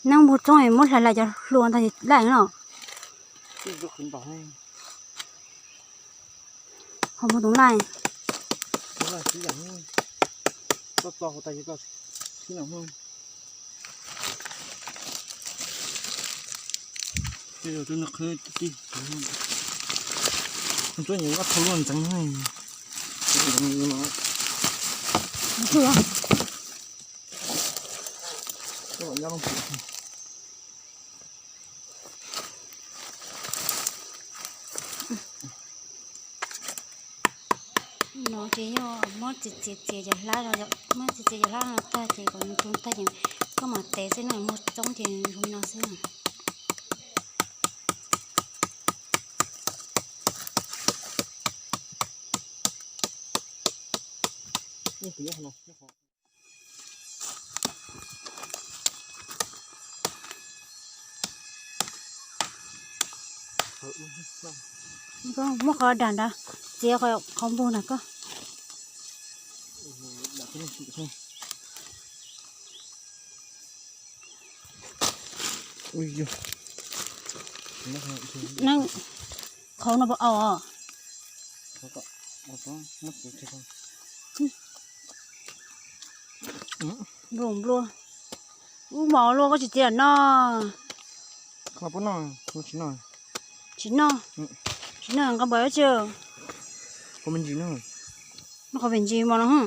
Neeg npog txoob muab hlais hlais cov hlua ntag laij no. Ho muab tus laij. No ces yog muab txiav txiav txiav cov hlab no, muab txiav txiav cov hlab no tag ces kom nws tu tag ces koj mam tev xwb no, muag txoob ces zoo li no xwb. Koj muab qhov dag nrad txiav qhov npog na koj. Neeg qhauv no puas au os? Npluaj npluaj. Ub, mos luaj koj tsis txiav no. Tsis noj. Tsis noj. Tsis noj nqa npaum tsi. Noj qhov pem ntsis mos no.